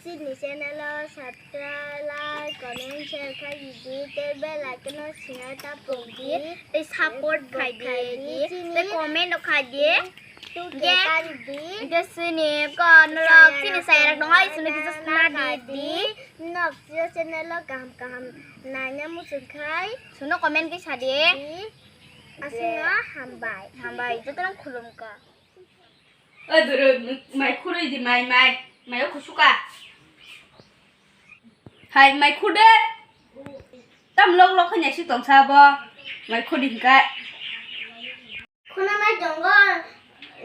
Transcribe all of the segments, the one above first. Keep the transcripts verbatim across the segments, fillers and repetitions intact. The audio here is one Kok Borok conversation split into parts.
Chini channel o subscribe, like, comment, share khai di, tei bell icon o sinai ta pung di, tei support khai di, tei comment o khai di. Hwnkhe chini ko norok chini chayarok tongo, isini kisa sna di. Nok chini channel o kaham kaham naina muchung khai. Suno comment kisa di. Aswkno hambai. Hambai, jotono khulumkha. Oi bwrwi, mai khurwi di, mai, mai, mai o kusuka. Hai, mai khude. Tam lok lok khanya si tongsa bo. Mai khudi hingka. Khuna mai tongo,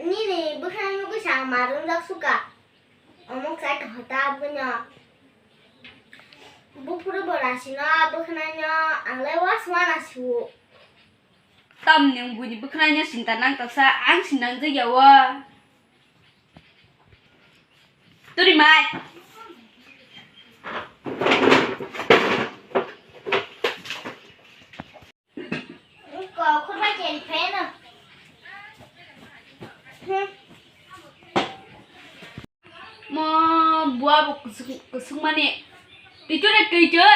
nini bwkhani nugwi sa marung jak suka. Omok sai kahota buino. Buphuru bo rasino bwkhani no anglai waswana su. Tamni buini bwkhwnai no sinta nang toksa, ang sinang jagya o. Turi mai. Ko khurba chen pheno. Mo bua bo kusuk, kusuk mani. Tui tui, tui tui.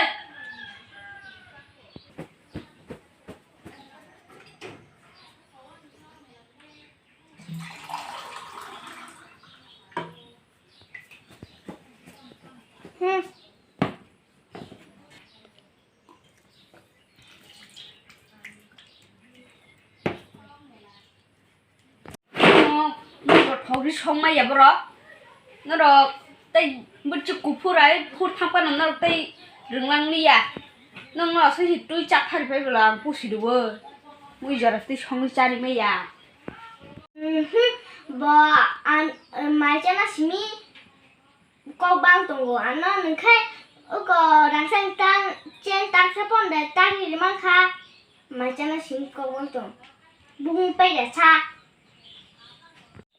Norok thok ri song maya borok. Norok tei bwchwk kuphur ai phur thang phano norok tei rwnglang liya. Nokno aswk se twi chak phari phai bwla ang pusi rwo. Mui jora twi songwi chari maya. Bo ang mai chana simi. Kok bang tongo, ano nungkhai uko rangchak tang chen tang sa pon de tang ri man kha. Mai chana sim kok bang tong. Bung pe ya sa.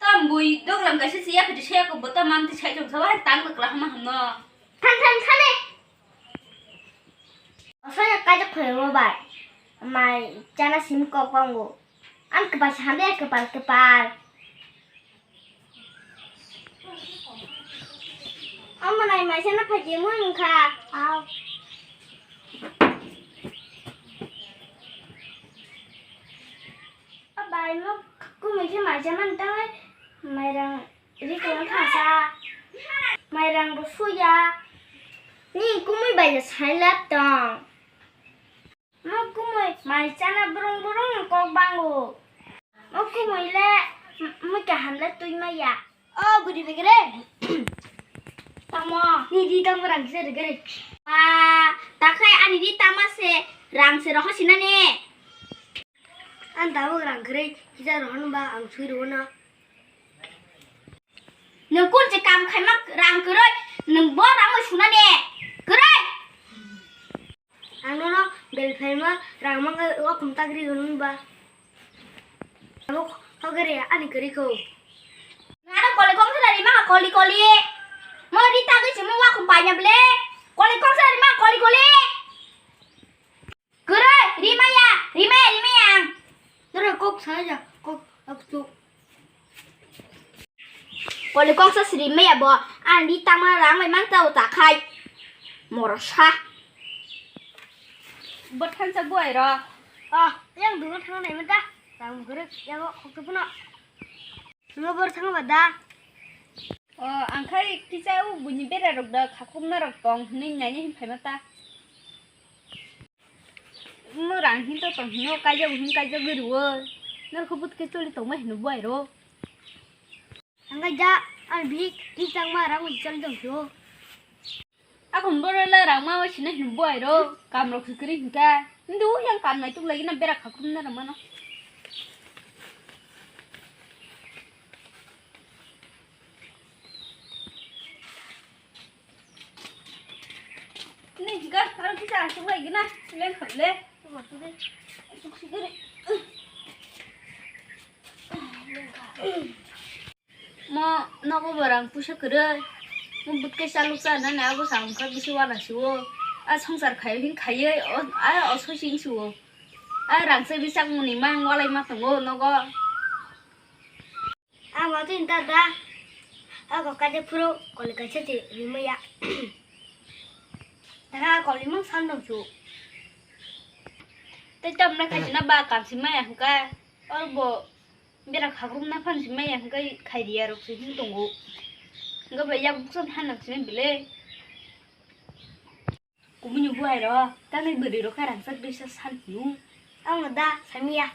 Tam bui dok lam kaisa siya piti siya ko bota mam ti sai jong sa wahai tang bakla hama hamno. Than than thane. Asai kaja khoyo bai. Mai chana sim kok bang go. Ang kepal sa hamya kepal kepal. Omo nai maisa no phaidi mui wngkha. Aw. O bai, mo kumui khe maisa mani tangwi mairang ri tongna thangsa. Mairang bo suya. Ni kumui bai ja sai lab tong. Mo kumui mai chana brung brung kok bango. Mo kumui le m-, mui kaham le twi maya. O buri begre. Tamo. Ni di tamo rang kisa begre. A, takhai ani di tama se rang se roho sinane. An tamo rang kre kisa rohon ba ang sui rohona. Nwng kun se kam khaima rang kwrwi, nwng bo rang bai suna ne? Kwrwi! Ang nono bel phaima rang mangkha o khum tagri hwnwi ba. Abo hogre ani kwrwi kho. Naro koli kong sala rima koli koli. Mo ri tagwi se mo wa khum paina ble. Koli kong sala rima koli koli. Kwrwi, rimaya, rimaya, rimaya ang. Noro kok saya, kok absu. Koli kok sa sri maya bo, ang di tama rang bai mang tau ta khai. Moro sa. Bo thansa buai ro. Ah, yang dulu thang nai mata. Rang kwrwi, yang kok tu puno. Nobor thang ba da? O, ang khai kisa o buini bera rok da khakhumna rok tong hinwi naina hin phaima ta. Mo rang hin to tong hino kaijak hin kaijak gwi rwo. Nor khubut khe choli tong ma hino buai ro. Ang khai ja, ang bik kisa ma rang choli tong hino. Akon boro le rang ma sina hin buai ro, kam rok se kwrwi hinka. Ndu yang kam nai tuk lagi na bera khakhum na rang mano. Ni hinka, aro kisa asuk lagi na, leng kham le. Tuk si kwrwi. Mo nogo bo rang puisa kwrwi. Mo bwtkai chaluk cha nani abo sa wngkha bisi wana si o. A swngchar khai hin khaiwi o, a o soi sing si o. A rang se bisi chakmani mang walai ma tongo nogo. A watwi ta da. Ako kaje phuru koli kaisa se rimaya. Taka koli mung san dong chu. Tei tamna kaisa na ba kansi maya hwnkha. Oro bo bera khagrum na phan si maya hwnkha khai riya rok se hin tongo. Hwnkha ba yak buksan han nang sini bile. Kubuni buai ro, tanai bwrwi ro khe rangchak risa san hino. Ang da samiya.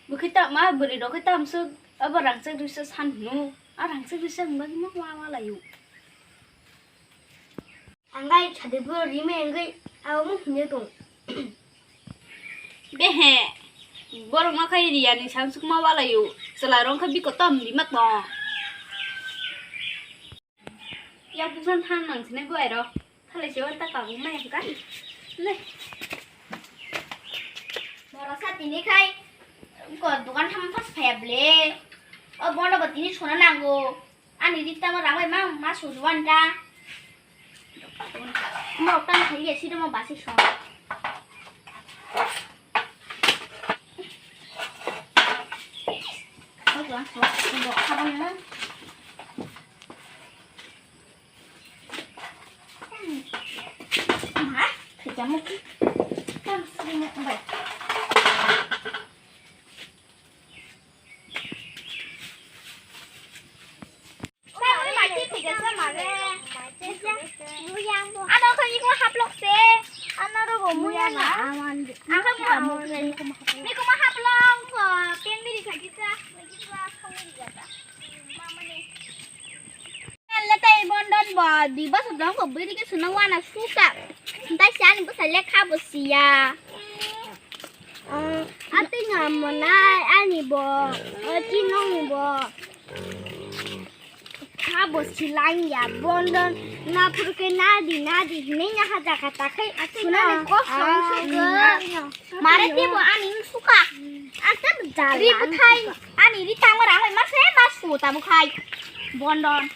Bwkhe ta ma bwrwi ro khe tamsuk abo rangchak risa san hino. A rangchak risa hwnba ma ma ma layo. Ang gai chade bwrwi rime ang gai abo mo hine tong. Behe. Borok ma khai riya ni sansuk ma walayo. Chwla rong khe biko tam di ma tong. Yak buksan than nang sinai buai ro. Thalai se wanta kabu mai ka. Le. Moro sa tini khai ko dukan tham pas phaya ble. O bondo ba tini sona nango. Ani ri tamo rang bai ma ma sujuan da. Mo tan khai ye sida mo basi song. Ano khe iko haplok se. Ano rogo muya na. Ang khe muya. Niko ma haplok ko. Pen biri khaji sa. Mamani. Letai bondon bo di bosor dong ko bwrwi khe swnam wana suka. Tei se ani bwsai lekha bo siya. Atwi nga monai ani bo. O chinong ni bo. Kha bo silang ya bondon na phuru khe nadi nadi hinwi na haja kha ta khai sunani kok song song. Mare tebo ani suka. Asa jala. Ri bwthai ani ri tangma rang bai ma se ma su ta bwkhai. Bondon.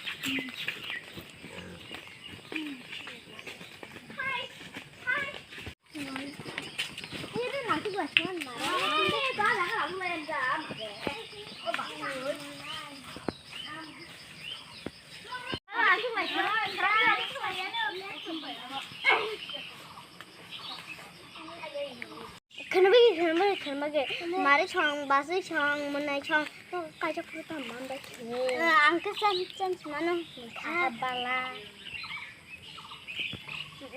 Khana bagi, khana bagi, khana bagi. Mari song, basi song, monai song, to kaisa photo man bai. Ang khe chan, chan mano. Kha bala.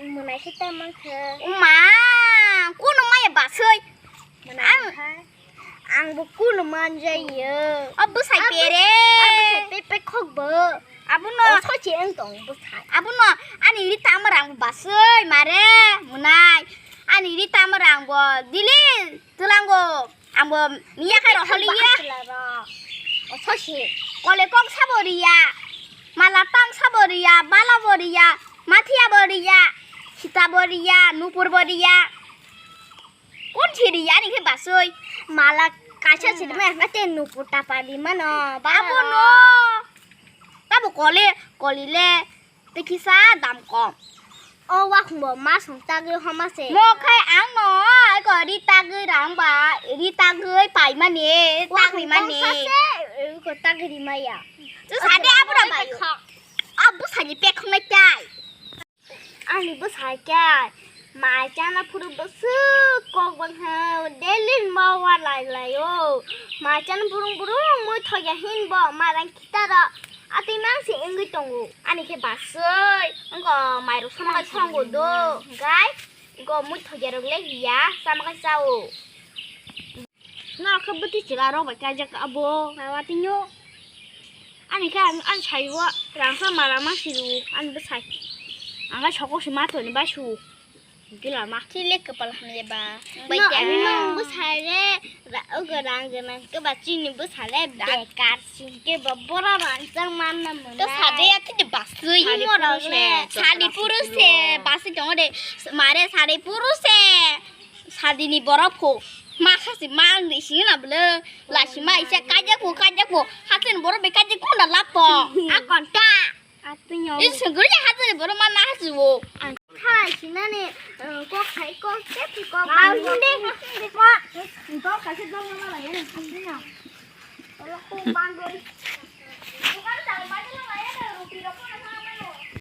Monai se ta man khe. Uma, kuno maya basoi. Monai ang, kha. Ang bo kuno man jaiyo. O bwsai pere. A bwsai pe pe khok bo. Abono. O sochi ang tong bwsai. Abono ani ri tamo rang bo basoi mare monai. Ani ri tamo rang bo dili tulango. Ang bo miya khai rok holi ya. O sochi. Kole kok sabo riya. Mala tang sabo riya. Bala bo riya. Mathiya bo riya. Sita bo riya. Nupur bo riya. Kun siri yani khe basoi. Mala kaisa siri ma kate nupur tapa di mano. Abono. Tabo kole, kolile. Te kisa dam kom. O wakhumbo ma song tagwi homa se. Mo khai ang no, ai ko ri tagwi rang ba, ri tagwi pai mani, tagwi mani. Wakhumbo sa se, ko tagwi ri maya. Tu sade abra bai. Abu sani pek khong nai tai. Ani bwsai khe mai chana phuru bwswk kok bangkha, daily ni ma walai lai o. Mai chana burung burung mui thoya hinbo marang khitaro atwi mang se wngwi tongo. Ani khe baswi wngkha mairok sama khai songo do, hwnkhe wngkha mui thoya rok le hiya sama khai chao. Norok khe bwtwi chwla rok bai kaijak abo. Abo tini o. Ani khe ang, ang saibo rangsa mala ma siru ani bwsai. Ang khe soko se ma toni bai su. Gila ma. Chile kapal hamle ba. Bai no, ta. Ani no bwsai le ra-, ogo rang gana ke ba chini bwsai le bekar si ke ba bora rang chang man na mo. To sade ya tini basui. Sadi puruse. Sadi puruse basui tongo de. Mare sadi puruse. Sadini borok pho ma khasi ma ang ri sini na bwle la sima isa kaijak pho kaijak pho hasen borok be kaijak pho na lap pho a konta. Atwinyo. Is sengkuri ya hasen borok ma na hasu wo. Ang khai sinani, eh, kok khai kok kep kok. Bang hindi. Kok kasi dong ma la ya hindi na. Ko bang go.